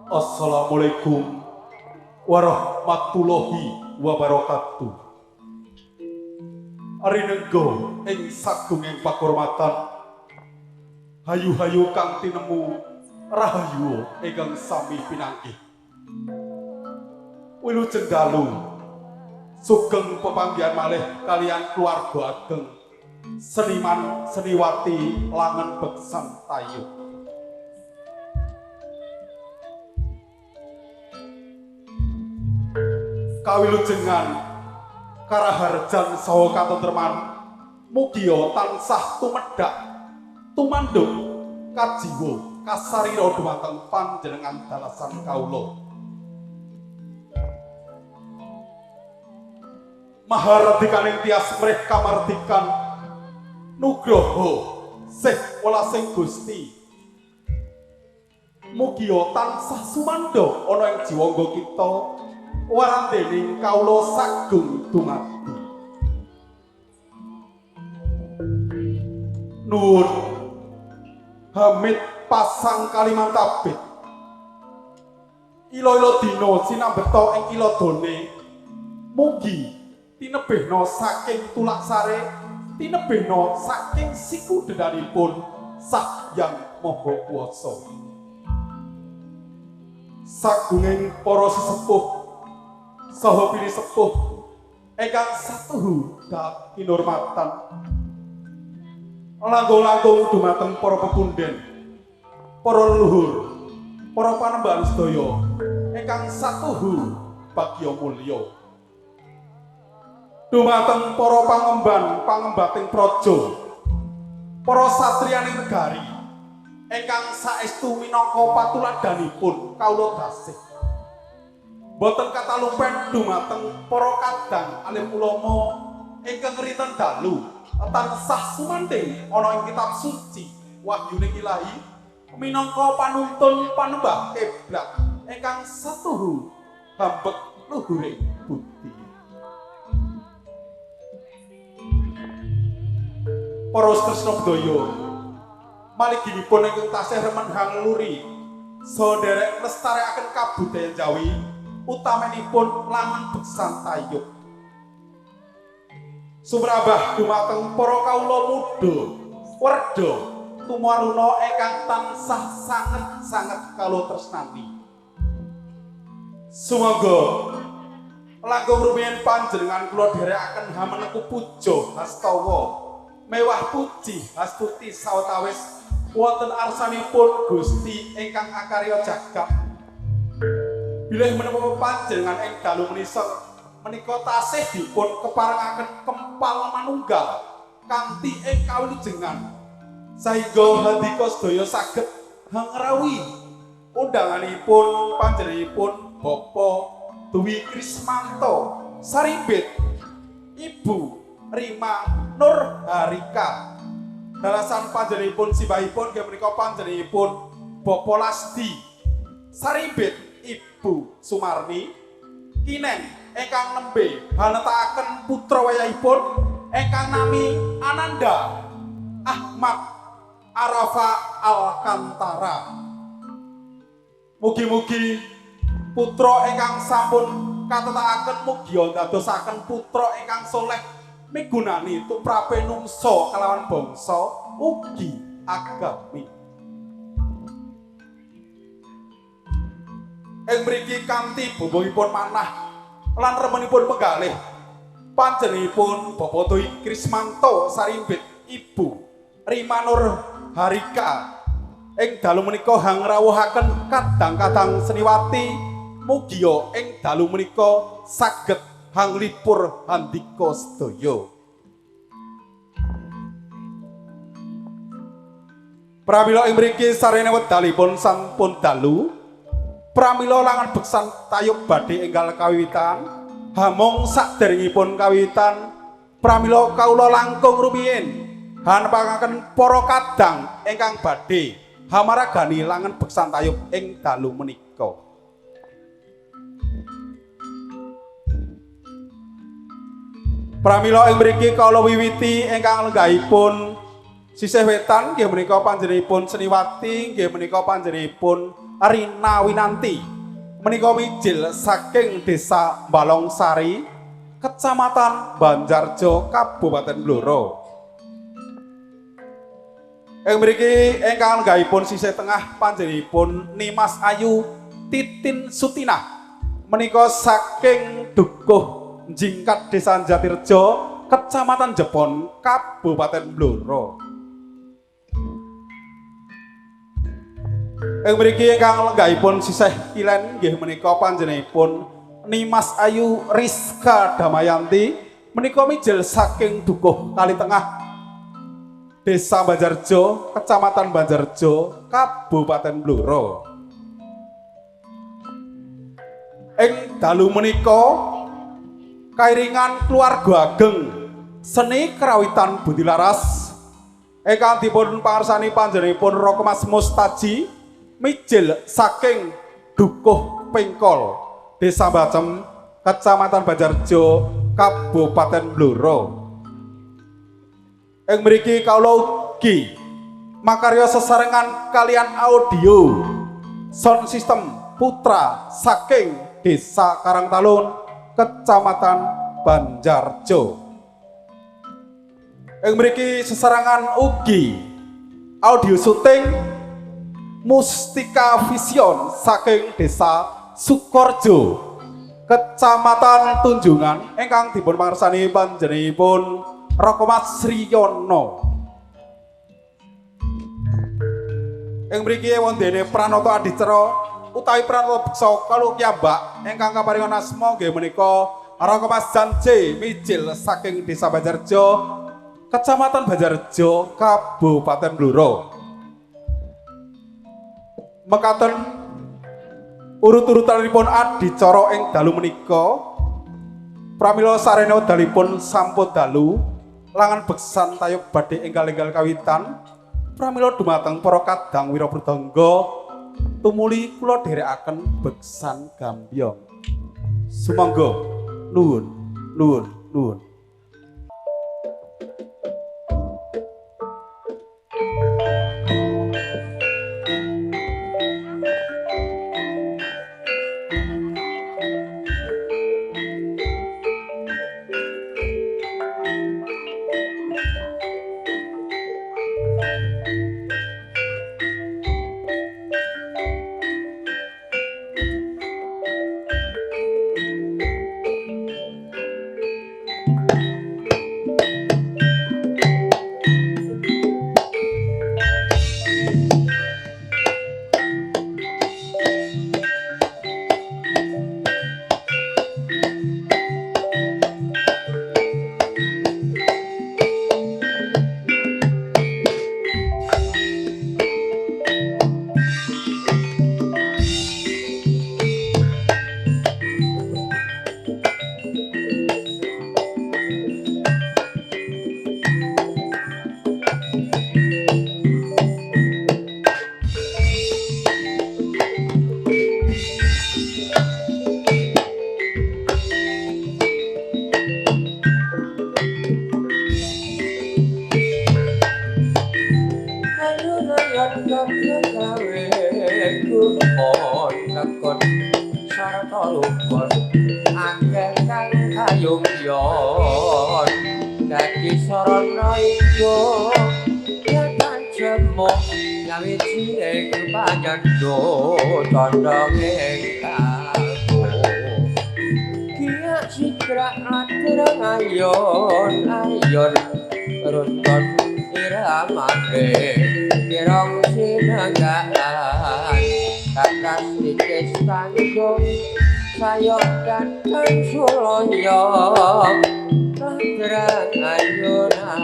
Assalamualaikum warahmatullahi wabarakatuh. Rinenggo ing sagunging pakurmatan, hayu-hayu kang tinemu rahayu ingkang sami pinanggih. Wilujeng dalu sugeng pepanggihan malih kalian keluarga ageng seniman seniwati Langen Beksan Tayub. Kawilujengan karaharjan saha katentreman mugia tansah tumedhak tumanduk kajiwa kasarira dhumateng panjenengan dalasan kawula. Maharadikaning tias mrih kamardikan nugroho sih welasing Gusti mugia tansah sumandha ana ing jiwangga kita warandening kawula sagung dumadi. Nuwun Hamid pasang Kalimantabit ila-ila dina sinambeta ing iladone mugi tinebihna saking tulak sare, tinebihna saking siku dendanipun Sang Hyang Maha Kuwasa. Sagunging para sesepuh saha pilih sepuh ingkang satuhu dat kinurmatan, langkung-langkung dumateng para pepunden, para leluhur, para panembahan sedaya ingkang satuhu bagya mulya, dumateng para pangemban pangembating praja, para satriyaning negari ingkang saestu minangka patuladanipun kawula dasih. Boten katalumpen dumateng para kadang alim ulama ingkang rinten dalu tansah sumandhing ana ing kitab suci wahyuning ilahi minangka panuntun panembah kiblat ingkang satuhu hambek luhuring budi. Para tresna budaya maliginipun ingkang tasih remen hangluri saha nderek lestarekaken kabudayan Jawi utamanipun Langen Beksan Tayub. Sumrambah dumateng para kawula muda werda tumaruna ingkang tansah sanget-sanget kawula tresnani. Sumangga langkung rumiyin panjenengan kula dherekaken hameneku puja hastawa mewah puji hastuti sawetawis wonten arsanipun Gusti ingkang akarya jagat. Bilih menapa panjenengan ing dalu menika menika tasih dipun keparengaken kempal manunggal kanthi ing kawilujengan sahingga handika sedaya saged hangrawuhi undanganipun panjenenganipun Bapak Dwi Krismanto Sarimbit, Ibu Rima Nur Harika. Dalasan panjenenganipun simbahipun nggih menika panjenenganipun Bapak Lasdi Sarimbit, Ibu Sumarni Kineng ingkang nembe hanetakaken putra wayahipun ingkang nami Ananda Ahmad Arafa Alkantara. Mugi-mugi putra ingkang sampun katetakaken mugi ndadosaken putra ingkang soleh migunani tuprape nungsa kalawan bangsa ugi agami. Ing mriki kanthi bumbungipun manah lan remenipun penggalih panjenenganipun Bapak Dwi Krismanto Sarimbit, Ibu Rima Nur Harika ing dalu menika hangrawuhaken kadang-kadang seniwati mugia ing dalu menika saged hanglipur handika sedaya. Pramila ing mriki sarene wedalipun sampun dalu. Pramila langan beksan tayub badhe enggal kawiwitan. Hamung saderengipun kawiwitan, pramila kawula langkung rumiyin hanepangaken para kadang ingkang badhe hamaragani langan beksan tayub ing dalu menika. Pramila ing mriki kawula wiwiti ingkang lenggahipun sisih wetan nggih menika panjenenganipun Seniwati, nggih menika panjenenganipun Rina Winanti. Menika mijil saking Desa Balongsari, Kecamatan Banjarjo, Kabupaten Blora. Ing mriki ingkang lenggahipun sisih tengah panjenenganipun Nimas Ayu Titin Sutinah. Menika saking Dukuh Jingkat Desa Jatirejo, Kecamatan Jepon, Kabupaten Blora. Ing mriki ingkang lenggahipun sisih kilen nggih menika panjenenganipun Nimas Ayu Rizka Damayanti. Menika mijil saking Dukuh Kali Tengah, Desa Banjarjo, Kecamatan Banjarjo, Kabupaten Blora. Ing dalu menika kairingan keluarga ageng seni karawitan Budi Laras ingkang dipun pangarsani panjenenganipun Raka Mas Mustaji mijil saking Dukuh Pengkol, Desa Bacem, Kecamatan Banjarjo, Kabupaten Blora. Ing mriki kawula ugi makarya sesarengan kalian audio sound system putra saking Desa Karangtalun, Kecamatan Banjarjo. Ing mriki sesarengan ugi audio syuting Mustika Vision saking Desa Sukorjo, Kecamatan Tunjungan ingkang dipun pangersani panjenenganipun Raka Mas Sriyono. Ing mriki wondene pranata adicara utawi pranata beksa kalu kiyambak ingkang kaparingan asma nggih menika Raka Mas Jance mijil saking Desa Banjarjo, Kecamatan Banjarjo, Kabupaten Blora. Mekaten urut-urutanipun adicara ing dalu menika. Pramila sarene wedalipun sampun dalu langan beksan tayub badhe enggal-enggal kawitan. Pramila dumateng para kadang wira pradangga tumuli kula dherekaken beksan gambyong. Sumangga nuwun nuwun nuwun.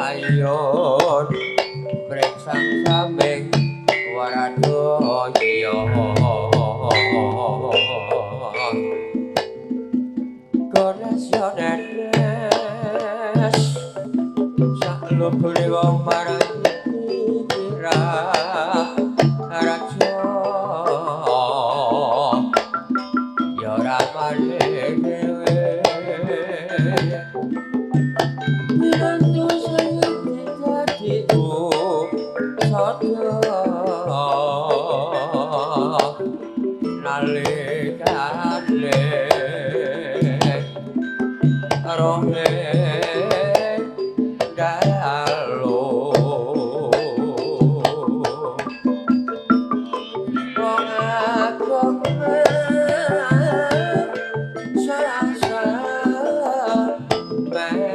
Ayun-ayun, brengsang sameng Waradaya Konesionenes saklubure wong marang kira raja ya ora male dhewe Winantu sayang dadi sada nalikane rohe dalu wong agung sasa mati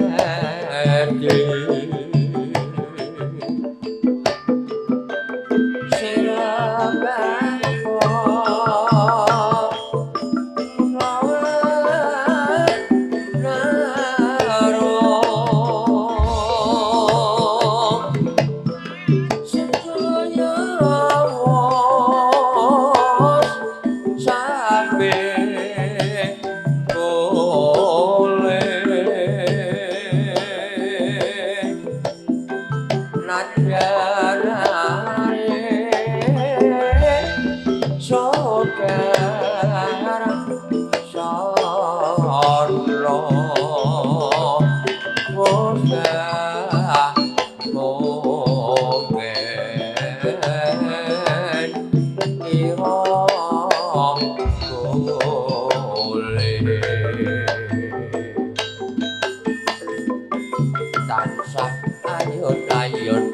tansah ayun-ayun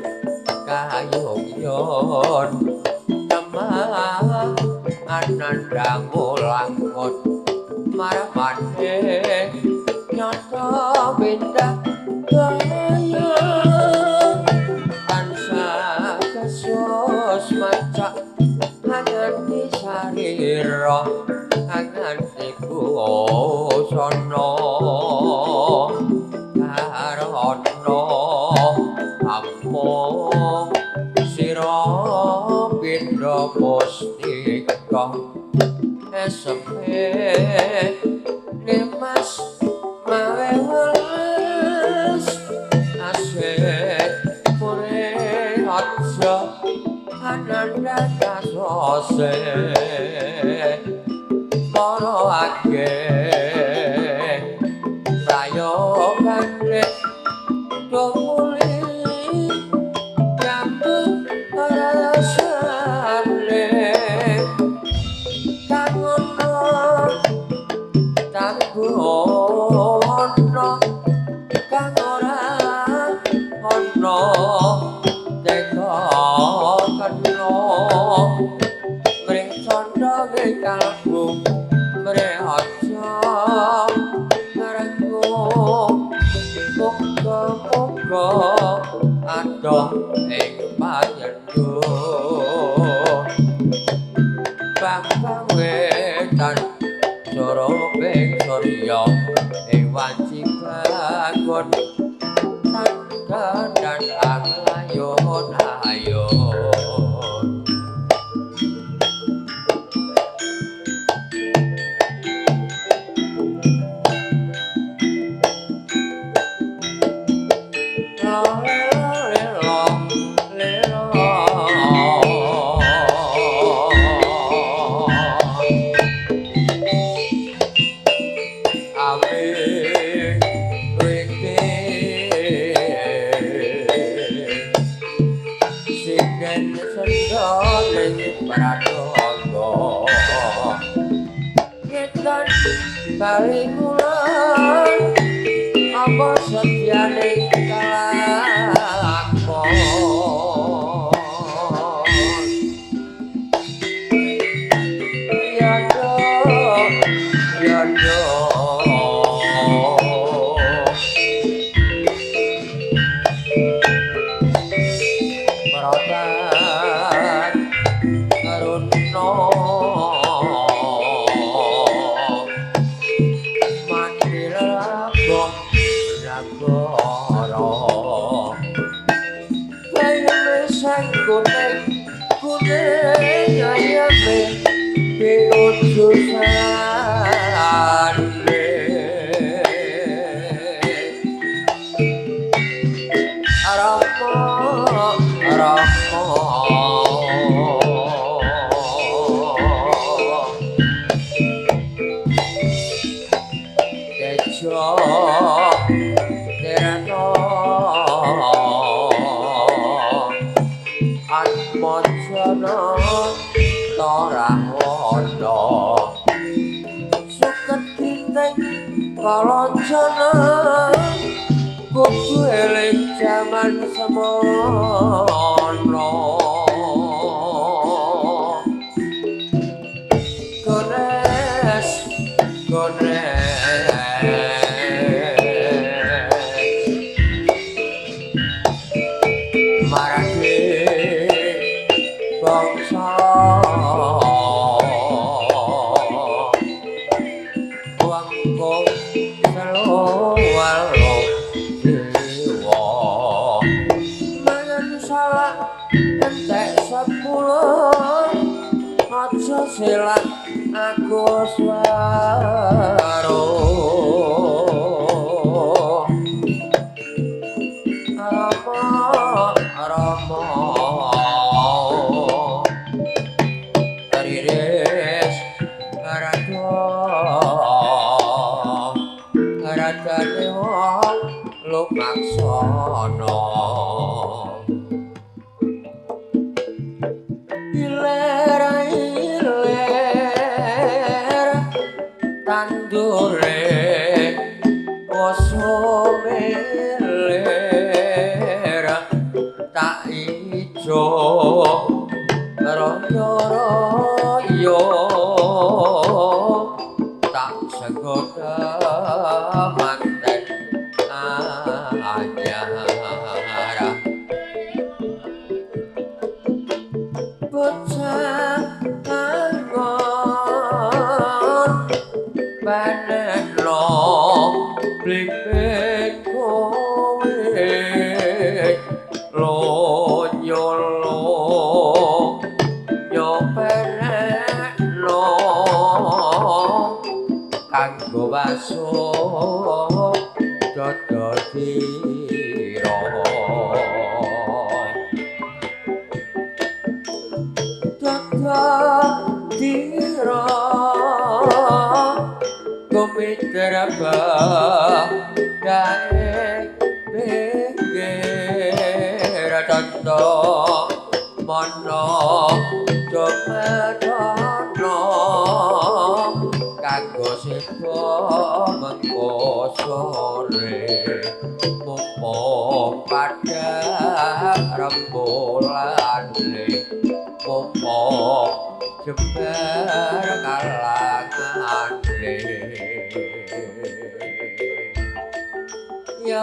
kayungyon temah anandang langut marmane nyata pindah gaya tansah kesus macak anganti sarira anganti busana karana amung sira pindha mustika eseme nimas mawe welas asih pure aja ananda kasose para akeh prayogane tumuli jambu rasane kang ana tanggono kang ora ana teka kena mring candha kalbu mre aja marangku muga-muga adoh ing payendu Bambang wetan sorobing surya ing wanci bangun tandha dan ayun-ayun. Bali kulon apa setyane kalakon ya do ya do Bratan karuno Nagara kaya sanggup gunung kuning ayame pinuju sane. Rama Rama Tejo Tirta Atmajana Tarawana Suket grinting kalajana kudu eling jaman semono. Gones gones marake bangsa wangko selowalo dewa mangan salah entek 10 aja selak aku swaro. Rama Rama Riris Rada Radane wong lumaksana iler iler tandure oso meler tak ijo royo royo tak segoda manten anyar bocah angon paneno blimbing kowe lonyo lonyo peneno kanggo basuh dada dira dada dira kumitra badae pinggir tanda mana dumedana kanggo seba mengko sore mumpung padhang rembulane mumpung jembar kalangane ya.